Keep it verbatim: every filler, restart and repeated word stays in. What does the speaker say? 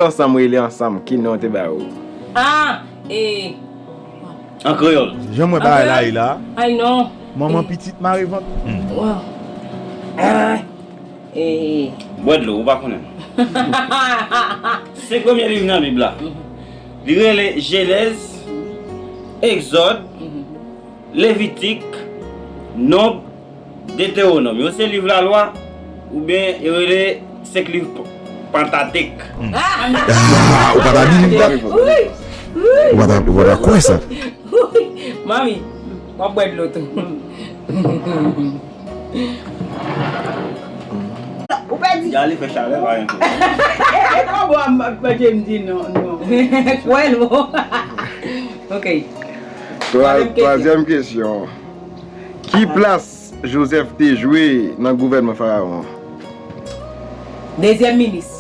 ansanm rele ansanm, ki non te ba yo? Ah, e. An kreyòl. Jan mwen bagay la ye la. Ay non. Manman pitit mare vant. Wow. Ah, e. Bwè dlo, ou pa konnen. Senk premye liv nan Bib la. Li rele Jenèz, Egzòd, Levitik, Nonb, Detewonòm. Yo se liv lalwa, oubyen yo rele senk liv Pantatek. Ah, ou pa ta di li. Wi. Wi. Ou pa ta, ou pa ta kwè sa. Wi. Mami, w ap bwè dlo tou. Ou pèdi. Ya li fè chalè pa yon kou. E kòbo a m ap manje m di non, non. Kwè l bon. Ok. Twa- Twazyèm kesyon. Ki plas Joseph te jwe nan gouvènman Farawon? Dezyèm minis.